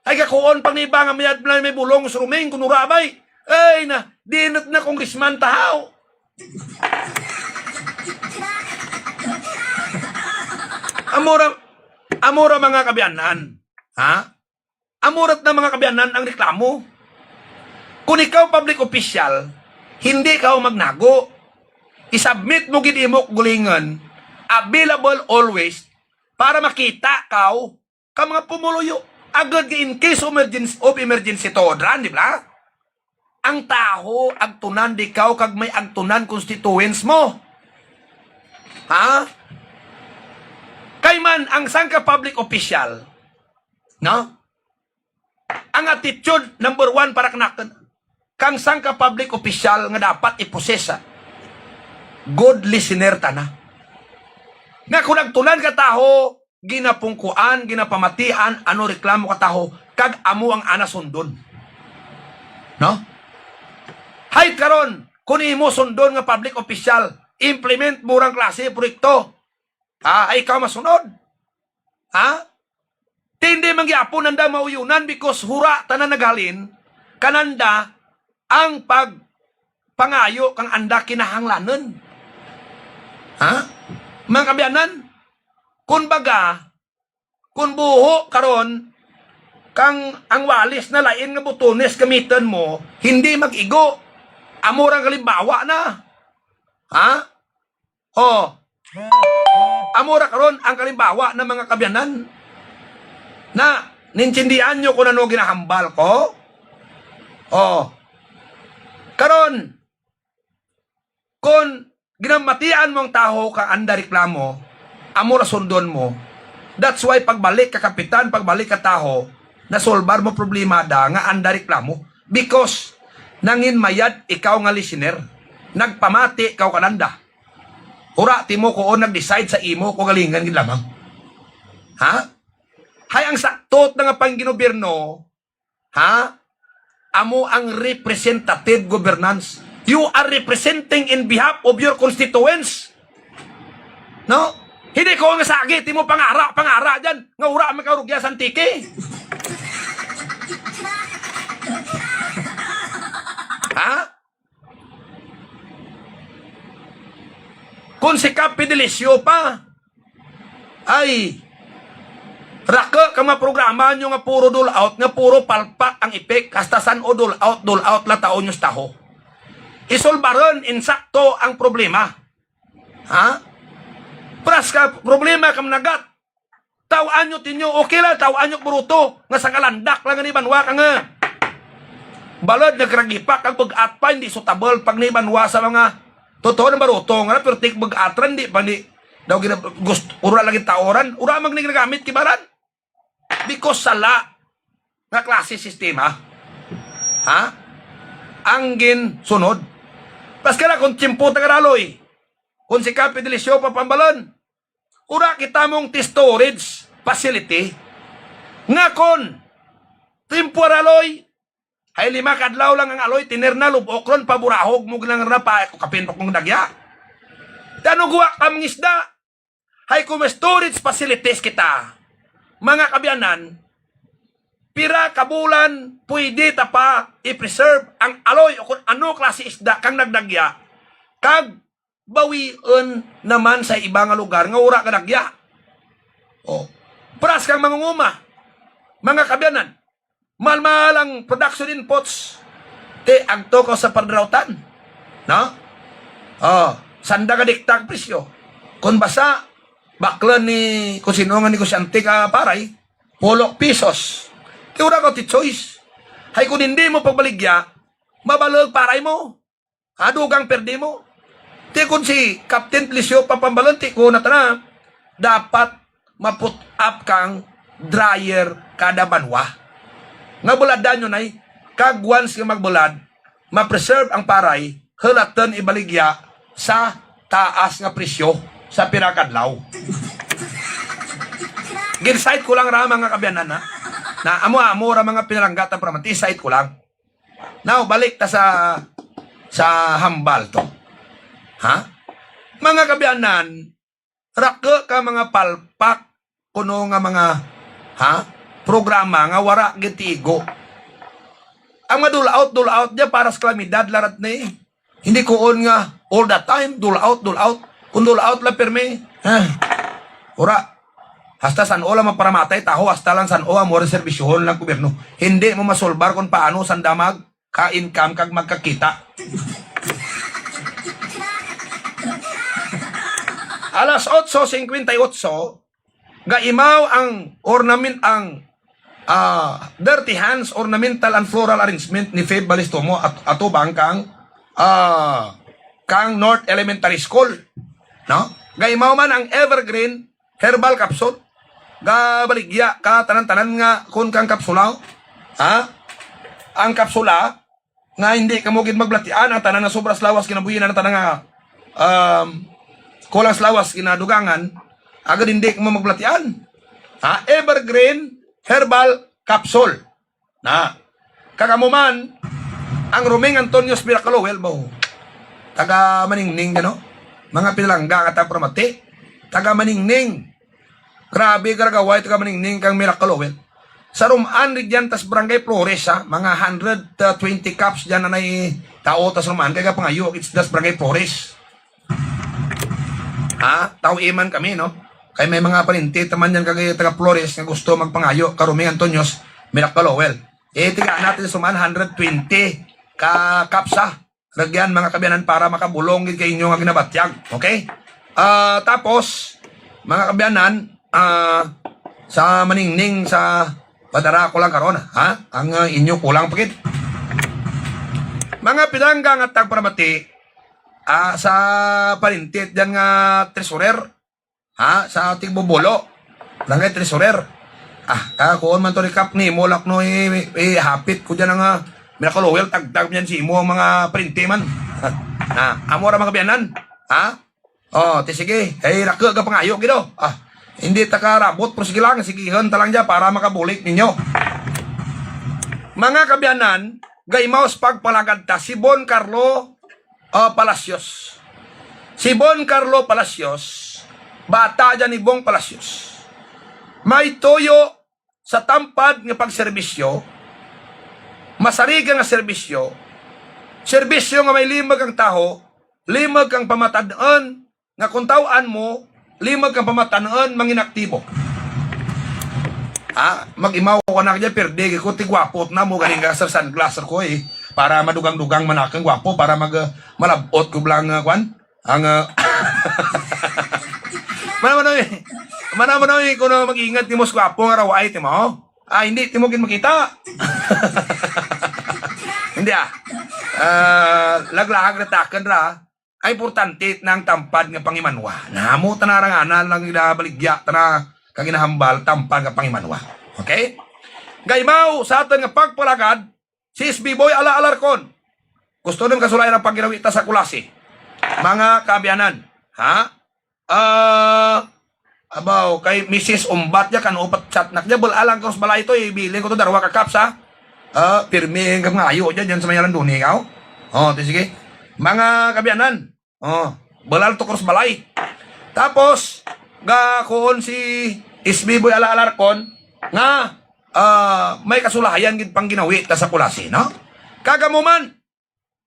Ay, kakuon pang iba nga mayad na may bulong sa ruming, kunura, bay. Ay, na, dinot na congressman tahaw. Amura, amura mga kabianan. Ha? Amurat na mga kabianan ang reklamo. Kung ikaw public official, hindi ka magnago. I-submit mo gid imo gulingon, available always para makita kaw ka mga pumuluyo. Agad nga in case of emergency, of emergency to, dran, di ba? Ang taho agtunan di kaw kag may agtunan constituents mo. Ha? Kay man ang sangka public official, no? Ang attitude number one para kanakon kang sangka public official nga dapat i-possess, ah, good listener tana. Nga kung agtunan ka taho, ginapungkuan, ginapamatian, ano reklamo ka taho, kag amo ang ana sundon. No? Hay karon, kung imo sundon nga public official, implement mo rang klase proyekto. Ha? Ay ikaw masunod. Ha? Tindi man gyapon nanda mauyunan because hura tanan naghalin kananda ang pagpangayo kang anda kinahanglanon. Ha? Mga kabianan, kun baga, kun buho karon kang ang walis na lain nga butones gamiton mo, hindi mag-igo. Amo ra ang kalimbawa na. Ha? Oh. Amo ra karon ang kalimbawa na mga kabianan. Na, nintindihan nyo kung ano ginahambal ko? Oh. Karon, kung ginamatian mo ang taho kang anda reklamo, amo ra sundon mo. That's why pagbalik ka kapitan, pagbalik ka taho, nasolbar mo problema da nga anda reklamo. Because nangin mayad ikaw nga listener. Nagpamati ikaw kananda. Hura ti mo kuon nag-decide sa imo kaugalingon gid lamang. Ha? Hay ang saktot na nga pangginobierno, ha? Amo ang representative governance. You are representing in behalf of your constituents. No? Hindi ko nga sagi, ti mo pangara, pangara dyan. Nga ura, may karugya sa Antique. Ha? Kung si Kap Fidelicio pa, ay, rake ka mga programa nyo nga puro dole out, nga puro palpak ang epek, hasta san-o dole out, dole out la taon nyo sa taho. Isolbaron insakto ang problema. Ha? Pras ka, problema ka managat. Taw-an nyo tinyo, okay lang, taw-an nyo buruto, nga sa kalandak lang ni banwa ka nga. Balod, nagkaragipak kag bug-at pa, hindi sutabol pag ni banwa sa mga totoo na baruto, nga pertik bug-at ran, di pa ni, daw gina-, gust-, ura lagi taoran, ura mag ni ginagamit kibaran. Because sala nga klase sistema. Ha? Ang ginsunod. Pas ka na kung tiyempo tagaraloy, kung si Kap Fidelicio pa pambalon, ura kita mong storage facility nga kon temporaloy, hay lima kadlaw lang ang aloy, tiner na, lubok ron, paburahog mo lang ra pa, kapin pa kong dagya. Tanong guwa ka mga isda, hay kung may storage facilities kita, mga kabiyanan, pira ka bulan pwede ta pa i-preserve ang aloy o kung ano klase isda kang nagdagya, kag bawion naman sa iba nga lugar nga wala ka dagya. O, pras kang mangunguma, mga kabiyanan, mahal-mahal ang production inputs, ti agto ko sa padrawtan. No? O, sanda ka dikta ang presyo. Kung basa, baklan ni kung sino nga negosyante ka paray, polo pisos. Ti wala ko ti choice. Hay kung hindi mo pagbaligya, mabalog paray mo. Adugang perdi mo. Ti kun si Captain Felicio pa pambalon, ti ko na tana, dapat ma-put up kang dryer kada banwa. Nga buladan nyo nay, kag once nga magbulad, ma-preserve ang paray, hulaton ibaligya sa taas nga presyo sa pira ka adlaw. Gin-cite ko lang ra, mga kabiyanan, ha? Na amo-amo ra mga pinalangga ta, para mati-cite ko lang. Now, balik ta sa, sa hambal to. Ha? Mga kabiyanan, rake ka mga palpak kuno nga mga, ha? Programa nga wara gitigo. Ang mga dole out, dole out dya para sa kalamidad, larat ni. Hindi kuon nga all the time, dole out, dole out. Kung dole out lang pirmi, ha? Ura. Hasta san-o lang maparamatay taho, hasta lang san-o ang mo reservisyohon lang gobyerno. Hindi mo masolbar kung paano sanda mag ka-income kag magkakita. Alas otso singkwenta y otso, gaimaw ang ornament, ang, ah, Dirty Hands Ornamental and Floral Arrangement ni Feb Balistomo at atubang kang, ah, kang North Elementary School, no? Gaimaw man ang Evergreen Herbal Capsule. Gabaligya ka tanan-tanan nga kun kang kapsula, ha? Ang kapsula nga hindi kamo gid magbatian, ang tanan nga sobra sa lawas kinabuhi na, ang tanan nga, um, kulang sa lawas kinadugangan, agad hindi kamo magbatian. Ha? Evergreen Herbal Capsule. Na. Kag amo man, ang Roming Antonio's Miracle Oil, baw. Taga Maningning, ano? Mga pinalangga nga taga Pramati. Taga Maningning. Grabe, garagaway, taga Maningning kang Miracle Oil. Sa Roman, rigyan tas Barangay Flores, ha? Mga hundred twenty cups dyan na nai tao tas Roman. Kaya pangayo, it's das Barangay Flores. Ha? Taw-i man kami, no? Kay may mga parinti taman yan kag taga Flores nga gusto magpangayo ka Roming Antonio's Miracle Oil. Eh, tiga natin suman hundred twenty ka kapsa. Ragyan, mga kabiyanan, para makabulong gid kay inyo nga ginabatyag. Okay? Ah, tapos, mga kabiyanan, ah, sa Maningning, sa padara ko lang karon, ha? Ang, ah, inyo kulang pa gid. Mga pinalangga nga tagparamati, ah, sa parintit dyan nga treasurer, ha, sa Tigbubulo, barangay treasurer. Ah, ka kuon man to, recap ni mo lak no, i-, i-, ihapit ko dyan ang, ah, Miracle Oil, tagtag dyan si imo ang mga parinti man. Na, amo ra, mga kabiyanan, ha? Oh, ti sige, hey, rake ka pangayo gid, oh. Ah, hindi ta ka rabot, pero sige lang, sigihon ta lang dyan para makabulik ninyo. Mga kabiyanan, gaimaw sa pagpalagad ta, si Bon Carlo, ah, Palacios. Si Bon Carlo Palacios, bata dyan ni Bong Palacios. May tuyo sa tampad nga pagserbisyo, masariga nga serbisyo, serbisyo nga may limag ang taho, limag ang pamatad-on, nga kung taw-an mo, limag kang pamatan-on, manginaktibo. Ha? Mag-imaw ko na kaya, pirdi ko, tigwapot na mo, galing ka sa sunglass ko eh. Para madugang-dugang man akong gwapo, para mag, ah, malabot ko lang, ah, kwan? Ang, ah, mana, mana, eh. Mana, mana, eh, kung mag-ingat ni mo sa gwapo nga rawaay, ti mo? Ah, hindi, ti mo gid makita. Hindi, ah. Ah, laglahag na takan ra. Ang importante na ang tampad nga pangimanwa. Namo tana ra nga ana lang ginabaligya tana kag ginahambal tampad nga pangimanwa. Okay? Gaimaw sa aton nga pagpalagad, si S B Boy Ala Alarcon. Gusto nang kasulayan ang pagginawi ta sa Kulasi. Mga kaabyanan, ha? Ah, abaw, kay Misis Umbat ya kan upat chat nak ya, bul-alang cross balay to, ibilin ko to, darwa ka cups, ha? Ah, pirmi ang ngayo dyan, dyan sa may Alandoni, ikaw? Oh, ti sige. Mga kaabyanan, oh, bulal to cross balay. Tapos, ga kuon si S B Boy Ala Alarcon, nga, ah, may kasulayan gid pang ginawi ta sa Kulasi, no? Kag amo man,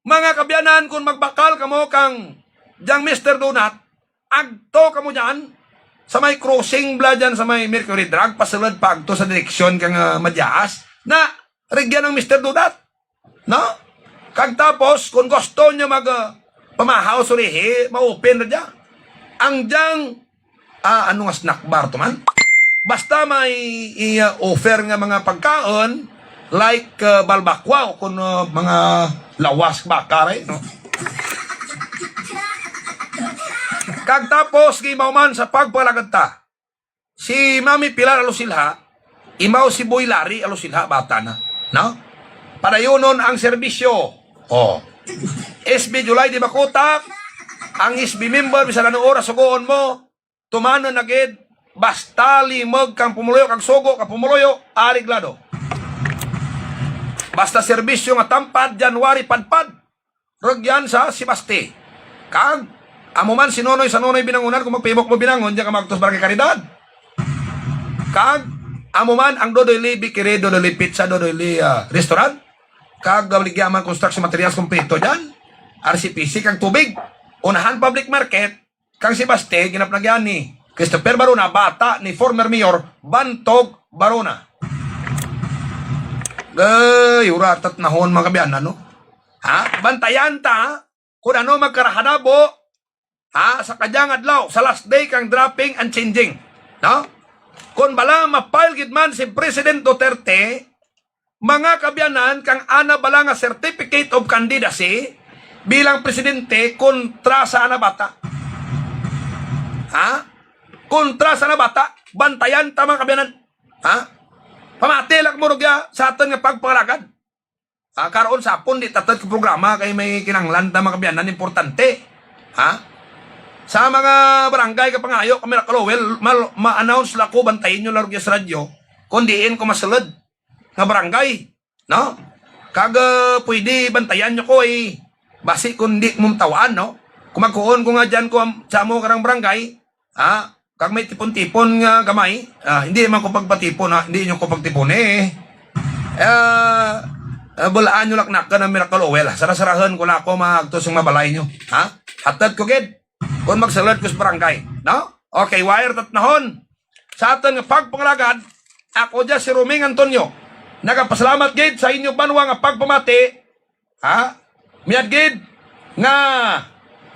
mga kaabyanan, kung magbakal kamo kang diyang Mister Donut, agto kamo dyan sa may crossing bala dyan sa may Mercury Drug, pasulod pa agto sa direksyon kang, ah, Madyaas, na rigyan ang Mister Donut. No? Kag tapos, kung gusto nyo mag, ah, pamahaw surihi, ma-open na dyan. Ang diyang, ah, ano nga snack bar to man? Basta may i-offer nga mga pagkaon, like, ah, balbakwa o kung, ah, mga lawas baka, right? No? Kag tapos, gimaw man sa pagpalagad ta. Si Mami Pilar Alusilha, imaw si Boy Larry Alusilha, bata na. No? Padayunon ang serbisyo. Oh. S B July di makutak, ang S B member, bisan ano oras sugoon mo, tumanon na gid, basta limog kang pumuluyo, kag sugo ka pumuluyo, ariglado. Basta serbisyo nga tampad, January padpad, rugyan sa Sebaste. Kag, amo man si Nonoy sa Nonoy Binangonan, kung magpahimo mo binangon, diyan ka magtos Barangay Caridad. Kag, amo man ang Dodoy Lee Bakery, Dodoy Lee Pizza, Dodoy Lee, ah, Restaurant. Kag, ah, baligya man construction materials kompleto dyan. R C P C, kag tubig. Unahan Public Market, kang Sebaste, ginapanagyan ni Christopher Barona, bata ni former Mayor Bantog Barona. Gay, uratat nahon, mga kaabyanan, no? Ha? Bantayan ta, kung ano magkarahanabo, ha? Sa kadyang adlaw, sa last day kang dropping and changing. No? Kung bala, ma-file gid man si President Duterte, mga kaabyanan, kang ana bala nga certificate of candidacy bilang presidente kontra sa ana bata. Ha? Kontra sa ana bata, bantayan ta, mga kaabyanan. Ha? Pamati lang mo rugya sa aton nga pagpangalagad. Ah, karon sa hapon, di tatad ko programa kay may kinanglan ta, mga kaabyanan, importante. Ha? Sa mga barangay, kapangayo kami ra, Kalowel, mal-, ma-announce lang ko, bantayin nyo lang rugya sa radyo kung diin ko masulod nga barangay, no? Kag, ah, pwede bantayan nyo ko, eh, basi kung di mo matawaan, no? Kung magkuon ko nga dyan ko am-, sa amo karang barangay, ha? Kag may tipon-tipon nga gamay, ah, hindi man ko pagpatipon, ha? Hindi nyo ko pagtipon, eh. Ah, ah, bulaan nyo laknakan ang Miracle Oil, ha? Sarasarahan ko lang ako, mga agtos, ang mabalay nyo, ha? Hatad ko, gid. Kung magsulod ko sa barangay, no? Okay, wire tatnahon. Sa aton nga pagpangalagad, ako dya si Roming Antonio. Nagapasalamat gid sa inyo banwa nga pagpamati, ha? Miad gid nga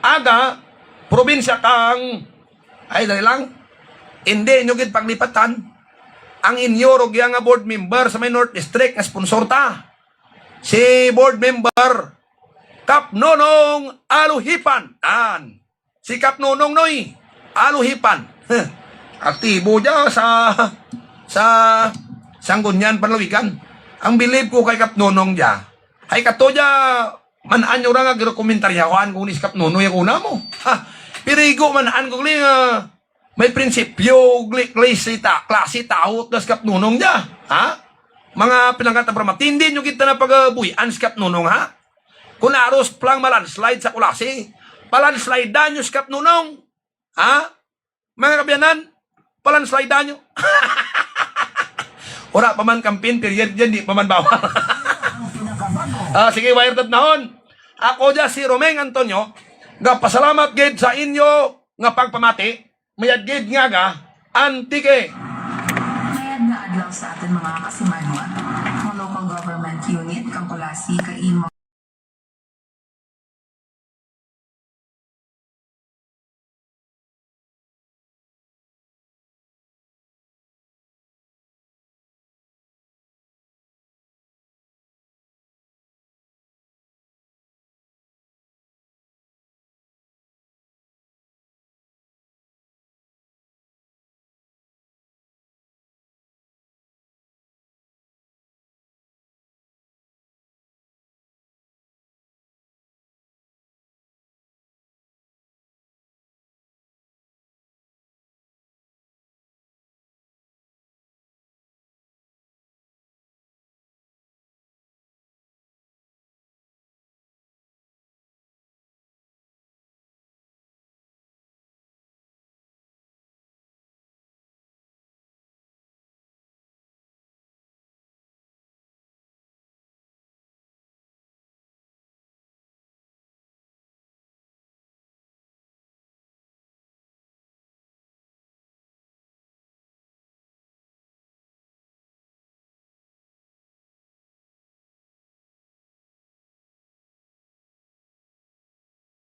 aga, probinsya kang, ay, dali lang. Hindi nyo gid paglipatan ang inyo rugya nga board member sa may North District nga sponsor ta. Si board member Kap Nonong Aluhipan. An. Si Kap Nonong, Noy. Aluhipan. Aktibo dya sa, sa Sangguniang Panlawigan. Ang bilib ko kay Kap Nonong dya, ay kato dya, man-an nyo ra nga ginakomentaryahan ko ni si Kap Nonong yung una mo. Ha, pirigo man-an ko gali nga may prinsipyo, gli-, klase ta-, klase tao na si Kap Nonong dya. Ha? Mga pinangkat na para matindi nyo kita na pagabuyan si Kap Nonong, ha? Kung aros plang malandslide sa Kulasi, palandslide nyo si Kap Nonong. Ha? Mga kaabyanan, palandslide nyo. Wala pa man campaign period dyan, di pa man bawal. Ah, sige, wire tatnahon. Ako dya si Romeng Antonio, gapasalamat gid sa inyo nga pagpamati, mayad gid nga nga Antique. Mayad nga adlaw sa aton mga kasimanwa. Ang local government unit kang Culasi kay imo